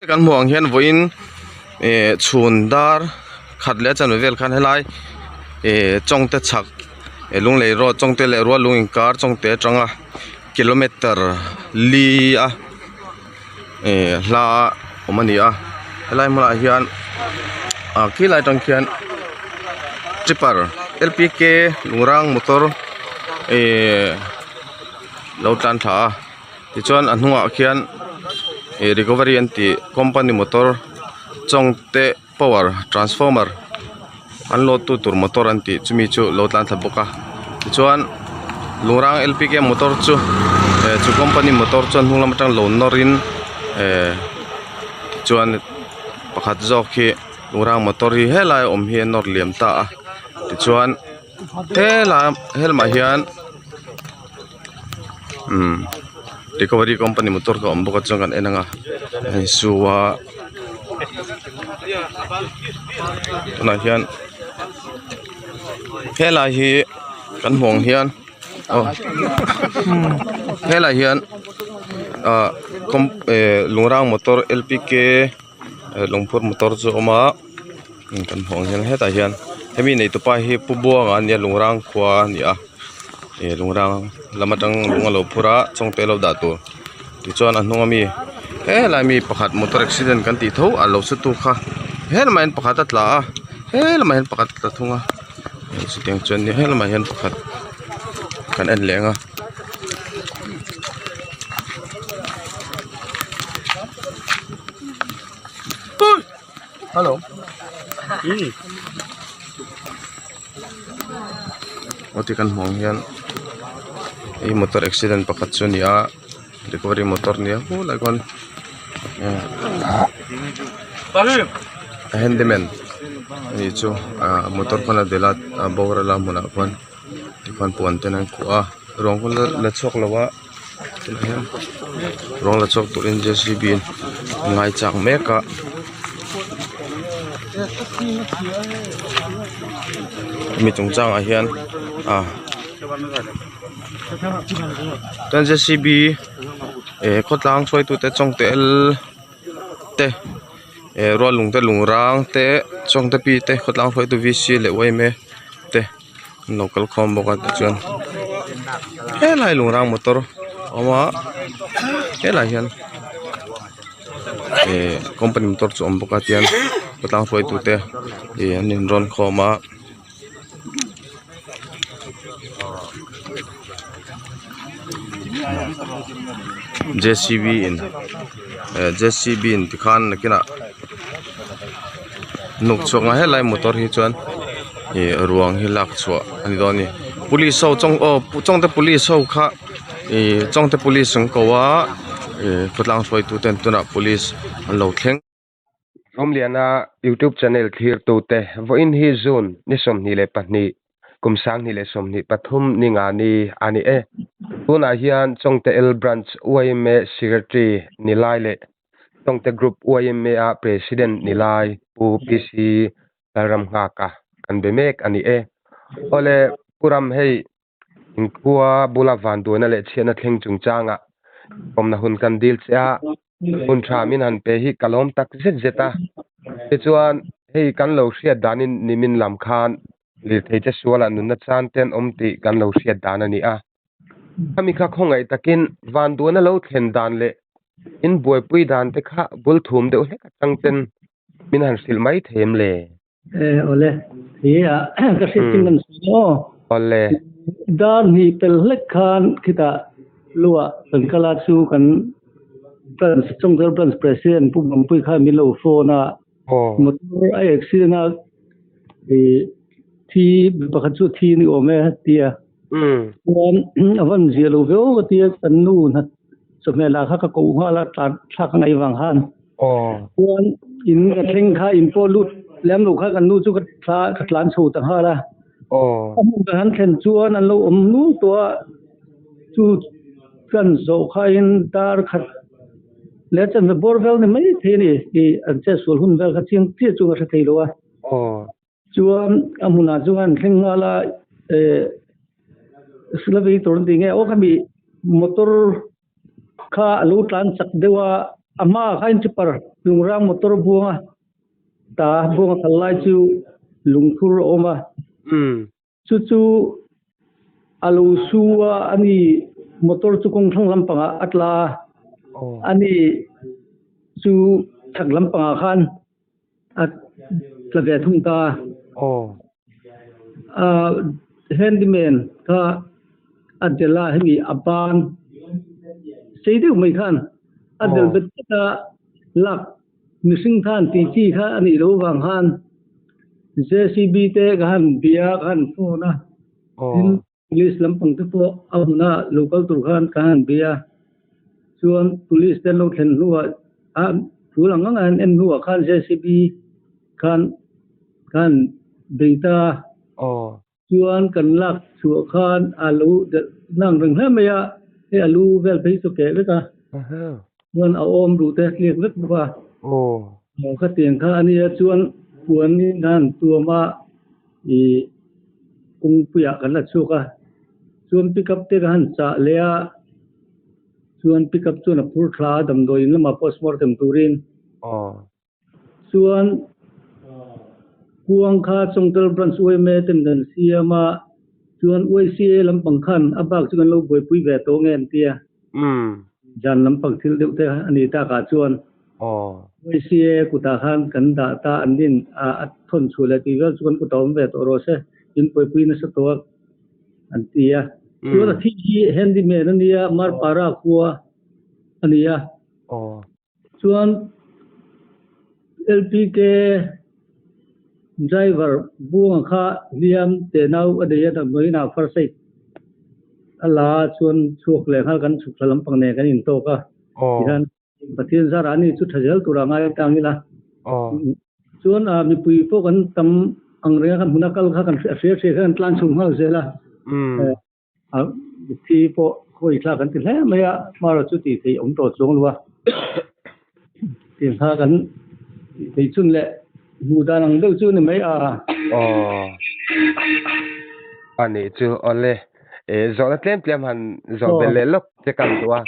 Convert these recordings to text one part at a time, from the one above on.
Kan hmuh ang hian vawiin eh chhun dar khat leh a chanve vel khan helai eh chawngte chhak eh lunglei road chawngte leh rual lung inkar chawngte atanga kilometer li a eh hla awm a ni a helai hmunah hian ah khilai atang khian tripper L P K lungrang motor eh lo tlan thla a. Tichuan a hnungah khian ih recovery an tih company motor chawngte power transformer an load tu tur motor an tih chumi chu lo tlan thla bawk a tichuan lungrang L P K motor chu eh chu company motor chuan hnung lam atang lo nawr in eh tichuan pakhat zawk hi lungrang motor hi helai a awm hi a nawr liam ta a tichuan helai helamah hian. Umm recovery company motor kha a awm bawk a chuan kan en ang a hei su a tunah hian helai hi kan hmuh ang hian aw helai hian ah comp eh lungrang motor L P K lungphur motor chu a awm a kan hmuh ang hian hetah hian hemi neitupa hi pu buanga a nia lungrang khua a ni a ih lungrang lam atang lung a lo phur a chawngte lo dah tur tichuan a hnung ami helai mi pakhat motor accident kan tih tho a lo su tu kha helamah hian pakhat a tla a helamah hian pakhat a tla thung a chutiang chuan helamah hian pakhat kan en leh ang a. Hello aw ti kan hmuh ang hian hei motor accident pakhat chu a ni a recovery motor a nia khulai khuan a handyman a nih chu ah motor khawn a delh a a boral a hmunah khuan tikhuan puan ten an khuh a ruang khaw la chhuak lo a. Tunah hian rawng la chhuak turin J C B in a ngai chak mek a hemi chungchang ah hian ah chuan J C B eh khawtlang hruaitu te chawngte el te eh rual lung te lung rang te chawngte pi te khawtlang hruaitu V C leh Y M A te. An lo kal khawm bawk a tichuan helai lungrang motor a awm a helai hian ihh company motor chu a awm bawk a tian khawtlang hruaitu te ih an inrawn khawm a. J C B in eh J C B in tikhan nakinah hnuk chhuak nga helai motor hi chuan ih ruang hi lak chhuah a ni dawn a ni police ho chawng aw chawngte police ho kha ih chawngte police an ko a ih khawtlang hruaitu ten tunah police an lo thleng. Awmliana YouTube channel thlirtute vawiin hi June ni 22 kum 2023 ni nga ni a ni e. Tunah hian Chawngte L Branch yma Secretary ni lai leh Chawngte Group yma a President ni lai Pu PC Lalramnghaka kan be mek a ni e. Awle Pu Ram hei Inkhua bula vanduaina leh chhiatna thleng chungchangah awmna hun kan dil che a, hun tha min han pe hi ka lawm tak zet zet a. Tichuan, hei kan lo hriat danin nimin lam khan lirthei che sualah nunna chan te an awm tih kan lo hriat dan a ni a. Khami kha khawngaih takin vanduaina lo thlen dan leh in buaipui dan te kha bul thum deuh hlek atang ten min han hrilh mai thei em le? Eh ole hi a ka hriat chin kan sawi aw. Ole. Dar hnih pel hlek khan khitah luah kan kal a chu kan branch Chawngthar branch president Pu Bangpui khan min lo phone a motor a accident a i thi pakhat chu thi ni awm e tia chuan a van zia lo viau ka tia kan nu hna chawhmeh lah kha ka koh nghal a tlan thlak a ngaih vang khan. Chuan in ka thleng kha in pawh lut lem lo kha kan nu chu ka thla ka tlan chho ta nghal a. A hmun ka han thlen chuan an lo awm nul tawh a, chu kan zawh kha in dar khat leh chanve bawr vel ni mai thei a ni tih an chetsual hun vel kha chiang chiah chu ka hre thei lo a. Chuan a hmunah chuan an thleng nghal a, eh Slavei tur an ti nge aw khami motor kha a lo tlan chak deuh a. A hmaah khan chipar lungrang motor buanga ta buanga kal lai chu lungthur a awm a. Chu chu a lo su a, ani motor chu kawng thlang lampangah a tla a, ani chu chhak lampangah khan a tla ve thung ta a. Handyman kha a delh a, hemi a ban sei deuh mai khan a delh bet bet a, lak Mihring khan tih chi kha a nih loh vang khan JCB te ka han bia ka han phone a, tin police lampang te pawh a huna lo kal tur khan ka han bia. Chuan police te an lo thlen hnuah a tul ang ang a han en hnuah khan JCB khan ka han bei ta a. Chuan kan lak chhuah khan a lo delh nang reng hle mai a, hei a lu vel phei chu keh vek a, chuan a awm duh te tliak vek bawk a. Aw khatiang kha a nia, chuan puan in khan tuam a ih kawngpuiah kan la chhuak a, chuan pickup te ka han chah leh a, chuan pickup chuan a phur thla a damdawiin lamah postmortem turin. Chuan kuang kha Chawngtel Branch yma ten kan siam a, chuan YCA lampang khan a bak chu kan lo buaipui ve tawh nge an ti a. Zan lampang thil deuh te a ni takah chuan YCA kutah khan kan dah ta an nin a, a thawn chhuah leh tih vel chu kan kutah awm ve tawh rawh se, in buaipui nasa tawh a an ti a. Chuan a thih hi handyman a nia, Marpara khua a ni a. Chuan LPK driver Buanga kha hliam teh nau a nei a, damdawiin ah first aid a la a, chuan chhuak leh nghal kan chhuk thla lampang nen kan intawk a, tihian Pathian zarah ani chu tha zel tura ngai tang ila. Chuan mipui pawh kan tam ang reng a, kan hmuna kal kha kan hria hria kha kan tlan chhung nghal zel a. A mitthi pawh khawi thlak an ti hle mai a, hmara chu tih theih awm tawh chuang lo a. Tih hla kan tih theih chhun leh hmuh dan ang deuh chu ni mai a. Aw a nih chu awle e zawhna tlem tlem han zawh belh leh lawk che kan duh a.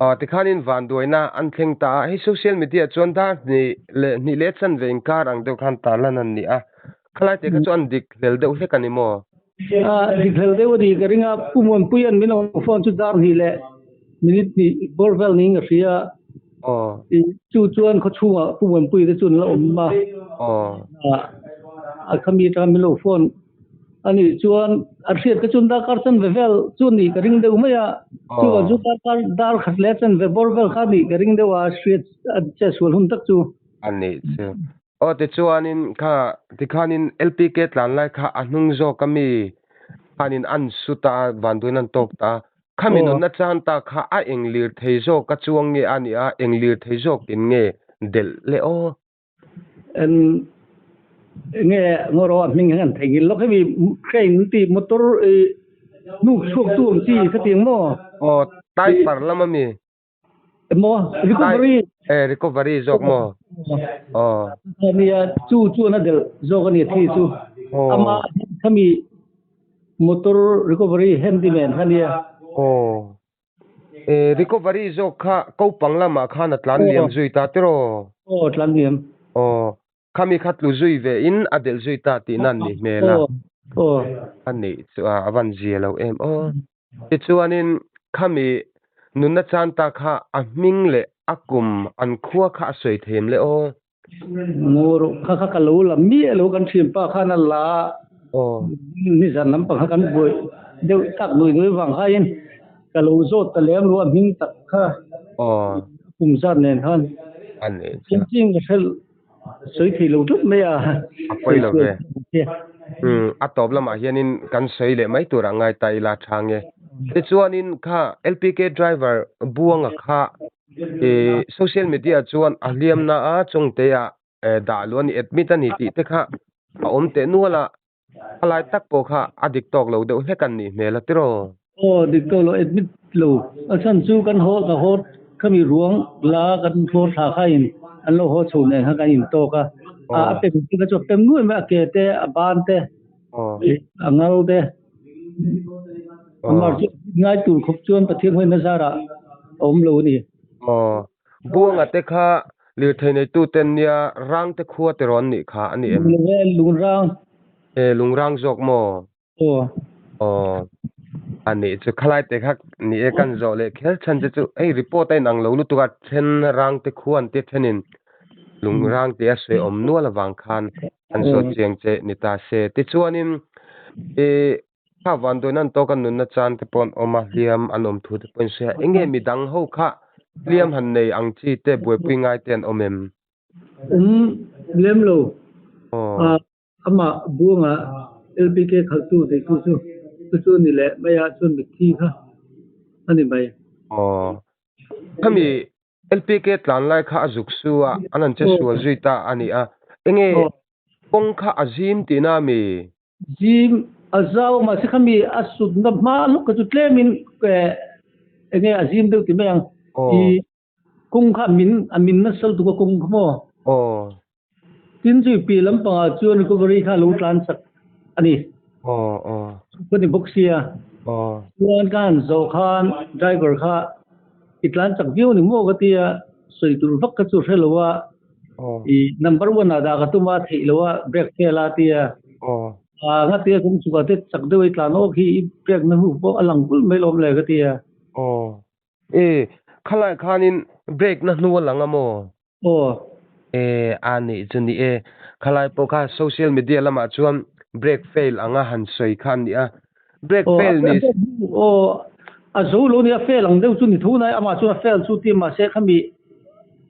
Aw tikhanin vanduaina an thleng ta a, hei social media chuan dar hnih leh hnih leh chanve inkar ang deuh khan tarlan an ni a, khalai te kha chu an dik hlel deuh hlek a ni maw? Dik hlel deuh a ni ka ring a, Pu Muanpuia'n min lo phone chu dar hnih leh minute hnih bawr vel niin ka hria a, chu chuan khaw chhungah Pu Muanpuia te chu an la awm a, a khami atanga min lo phone a nih chuan a hriat kha chuan darkar chanve vel chu a nih ka ring deuh mai a, chuvang chu darkar dar khat leh chanve bawr vel kha a nih ka ring deuh a, hriat a chetsual hun tak chu. A nih chu. Aw tichuanin kha tikhanin LPK tlan lai kha a hnung zawk a mi khanin an su ta a, vanduin an tawk ta a. Khami nunna chan ta kha a eng lir thei zawk a chuang nge a nih a, eng lir thei zawk in nge delh le aw. En enge ngaw a hming hian an theihnghilh lawk hemi train tih motor ih hnuk chhuak tu ang chi ka ti ang maw? Aw typer lam a mi. Maw recovery eh recovery zawk maw aw nia chu chuan a delh zawk a ni thi chu ama khami motor recovery handyman kha nia aw eh recovery zawk kha kopang lamah khan a tlan liam zui ta tiraw aw tlan liam aw Khami kha tlu zui ve in a delh zui ta tih nan ni hmel a. A nih chu a a van zia lo em aw. Tichuanin khami nunna chan ta kha a hming leh a kum an khua kha a sawi thei em le aw. Ngaw kha kha ka lo la miah lo kan thian pa khan a la a. Nizan lampang kha kan buai deuh tak nui nui vang khain ka lo zawt ta lem lo a hming tak kha kum zat nen khan. A nih chu. Ching ka hrelh Sawi thei lo tlat mai a. A pawi lo ve. Umm a tawp lamah hianin kan sawi leh mai turah ngai ta ila tha nge. Tichuanin kha LPK driver Buanga kha ih social media chuan a hliamna a chungte-ah dah luh a ni admit a ni tih te kha a awm teh nual a. A lai tak pawh kha a dik tawk lo deuh hlek an nih hmel a tiraw? Aw dik tawk lo admit lo. A chhan chu kan haw ka haw khami ruang la kan haw thla kha in an lo haw chho nen kha kan in tawk a. A pem te kha chu a pem nuai mai a ke te a ban te a ngal te amah chu ngai tur khawp chuan Pathian huaina zarah a awm lo a ni. Aw. Buanga te kha lirthei neitu ten nia rang te khua te rawn nih kha a ni em? Lungrang. E lungrang zawk maw? Aw. Aw. A nih chu khalai te kha ni e kan zawh leh kher chhan che chu hei report a inang lo lutuk a then rang te khua an tia thenin lungrang tih a sawi awm nual avang khan an zawt chiang che ni ta se. Tichuanin ih kha vanduaina an tawk a nunna chan te pawh an awm a hliam an awm thu te pawh in sawi a eng nge midang ho kha hliam han nei ang chi te buaipui ngai te an awm em? Awm lem lo. Amah buanga LPK khalhtu neitu chu chu chu ni leh mai a chuan mitthi kha a ni mai. Aw. Khami LPK tlan lai kha a zuk su a, an han che sual zui ta a ni a. Enge kawng kha a zim tihna a mi? Zim a zau a mahse khami a sutna hma lawk kha chu tlemin enge a zim deuh ti mai ang. I Kawng kha min a min nasa lutuk a kawng kha maw? Aw. Tin chui piah lampangah chuan recovery kha a lo tlan chak a ni. Aw aw. Ka ni bawk sia. Aw. Chuan ka han zawh khan driver kha i tlan chak viau ni maw ka tia sawi tur vak kha chu hre lo a. Aw. I number one ah dah ka tum a theih lo a brake fail a tia. Aw. A nga tia kawng chukah te chak deuh a i tlan awk hi i brake na hnu pawh a lang kulh mai lawm le ka tia. Aw. E, khalai khanin break na hnu a lang a maw? Aw. E, a nih chu ni e. Khalai pawh kha social media lamah chuan break fail anga han sawi kha a ni a. Break fail ni. Aw, a zo lo ni a fail ang deuh chu ni tho nai amah chuan a fail chu ti mahse khami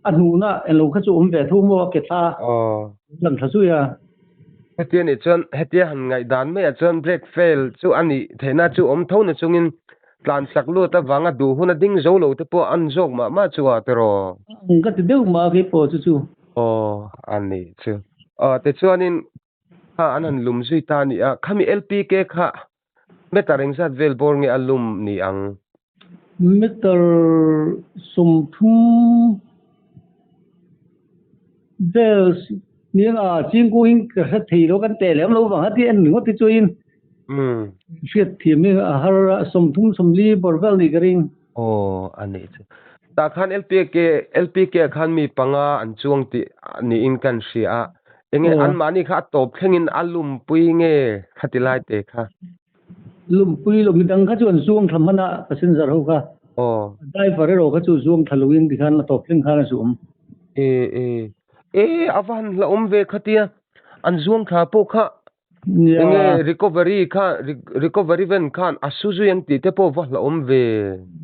a hnuhna englo kha chu awm ve tho maw a ke thla. Aw. Lang thla zui a. Hetia nih chuan hetia han ngaihdan maiah chuan break fail chu a nih theihna chu awm tho na chungin Tlan chak lut avanga duh hun a ding zo lo te pawh an zawk mah mah chu a tiraw? Ang ka ti deuh mah a keipawh chu chu. Aw a nih chu. Aw tichuanin kha an han lum zui ta a ni a, khami LPK kha meter engzat vel bawr nge a lum ni ang? Meter 30 vel nia chingkung in ka hre thei lo kan teh lem lo vang a ti en ringawt te chuan hriat thiam hi a har a 30 40 bawr vel nih ka ring. Aw a nih chu. Tah khan LPK LPK ah khan mi panga an chuang tih niin kan hria a, enge anmahni kha a tawp thlengin a lumpui nge khati lai te kha? Lumpui lo midang kha chu an zuang thla hman a passenger ho kha. Aw. Driver erawh kha chu zuang thla loin tikhan a tawp thleng khan a zu awm. E e e a va han hlauhawm ve khatia an zuang thla pawh kha enge recovery kha recovery van khan a su zui ang tih te pawh va hlauhawm ve.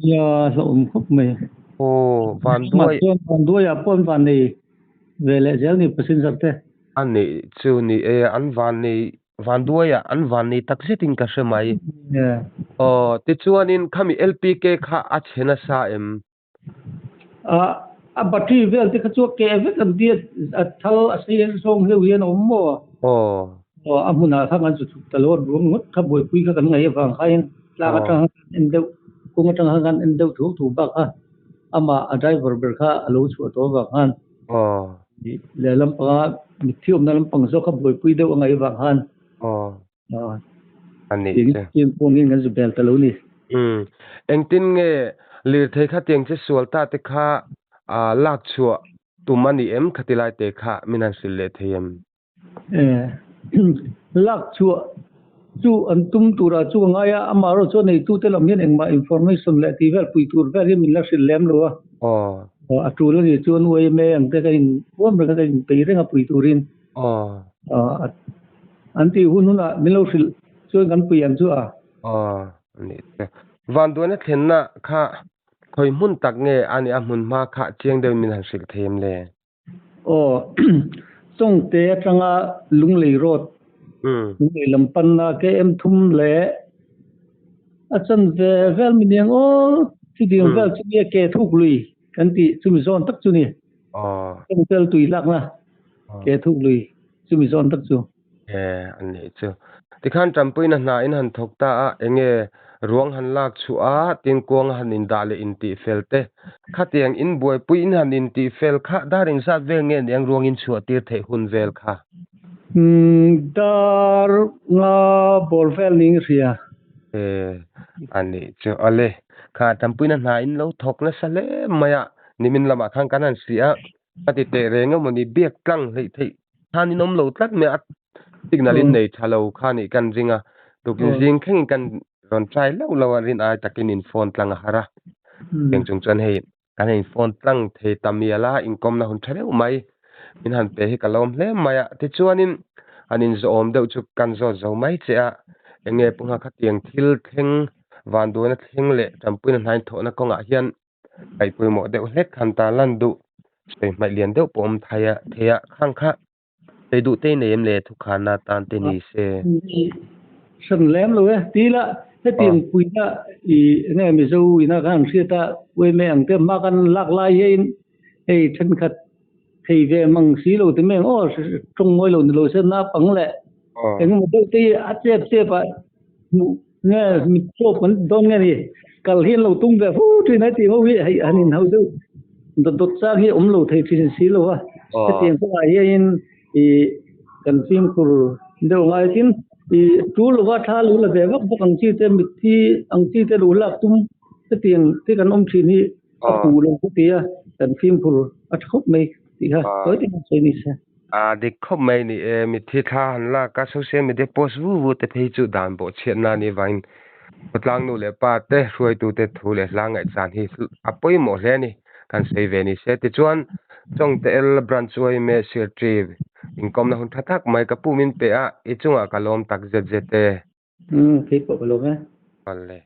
Nia hlauhawm khawp mai. Aw vanduai. Vanduai ah pawh an van nei ve leh zel ni passenger te. A nih chu ni e an van nei Vanduaiah an van nei tak zetin ka hre mai. Aw, tichuanin khami LPK kha a chhe nasa em? A battery vel te kha chu a keh vek an tia, a thal a sei zawng hleuh hian a awm maw? Aw. Aw, a hmunah kha kan zu chhuk ta lo a, ruang ngawt kha buaipui kha kan ngaih avang khain tlang atang khan kan en deuh, kawng atang khan kan en deuh thu thu bak kha amah a driver ber kha a lo chhuah tawh avang khan. Aw. Lehlam panga mitthi awmna lampang zawk kha buaipui deuh a ngaih vang khan. Aw. Aw. A nih che. Tin pawngin kan zu bel ta lo ni. Umm. Engtin nge lirthei kha tiang che sual ta te kha lak chhuah tum a ni em khati lai te kha min han hrilh leh thei em? Lak chhuah chu an tum turah chu a ngai a, amaherawh chuan neitute lam hian engmah information leh tih vel pui tur vel hi min la hrilh lem lo a. A tul a nih chuan UAMA ang te ka in huam reng a, ka in peih reng a pui turin. An tih hun hunah min lo hrilh chuan kan pui ang chu a. Vanduaina thlenna kha khawi hmun tak nge a nih a hmun hma kha chiang deuhin min han hrilh thei em le? Aw, Chawngte atanga Lunglei Road, Lunglei lam panna KM thum leh a chanve vel mi niang aw, chutiang vel chu nia ke thuk lui kan tih chumi zawn tak chu ni. Chawngte tui lakna ke thuk lui chumi zawn tak chu. E, an nih chu. Tikhan Tanpuina hna in han thawk ta a, enge ruang han lak chhuah a, tin kuang han indah leh intih fel te. Khatiang in buaipui in han intih fel kha dar inzat vel nge niang ruang in chhuah tir theih hun vel kha? Umm, dar nga bawr vel ning hria. E, an nih chu. Awle, kha Tanpuina hna in lo thawk nasa hle mai a. Nimin lamah khan kan han hria a, ka ti teh reng emaw ni biak tlang hleih theih khan in awm lo tlat mai a, signal in nei tha lo kha nih kan ring a, tukin zing thlengin kan rawn try loh loh a, rin ai takin in phone tlang a har a, chutiang chung chuan hei kan in phone tlang thei ta mial a, inkawmna hun tha deuh mai min han pe hi ka lawm hle mai a, tichuanin han inzawhawm deuh chu kan zawt zo mai che a, eng nge pawh khatiang thil thleng vanduaina thleng leh tanpuina hnain thawhna kawngah hian ngaih pawimawh deuh hlek han ta lan duh sawi hmaih lian deuh pawh awm thei a thei a khang kha sawi duh te nei em le thukhanna tan te ni se. Hran lem lo e ti ila hetiang puina i enge Mizo ina khan an hriat a uaime ang te hma kan lak lai hian hei thenkhat thei ve mang si lo ti mai ang aw tawng mawi lo ni lo se naupang leh engemaw deuh te hi a chep chep ah hmuh nge mit chawp kan dawn nge ni kal hi an lo tum ve fo thin a tih ho hi hei han inhau deuh dawt dawt chang hi awm lo thei thin si lo a hetiang kawngah hianin ih kan fimkhur deuh ngai tin ih tul lova thla lu la ve vak vak ang chi te mitthi ang chi te lu lak tum hetiang te kan awm thin hi a puh lo ka ti a kan fimkhur a tha khawp mai tih kha tawi takin sawi ni se. A dik khawp mai ni e, mitthi thla han lak a social media post vu vu te phei chu dan bawh chhiatna a nih vangin khawtlang nu leh pa te hruaitute thu leh hla ngaihchan hi a pawimawh hle a ni kan sawi ve ni se. Tichuan Chawngte El Branch Uaime Secretary inkawmna hun tha tak mai ka pu min pe a, i chungah ka lawm tak zet zet e. Umm, keipawh ka lawm e. Awle.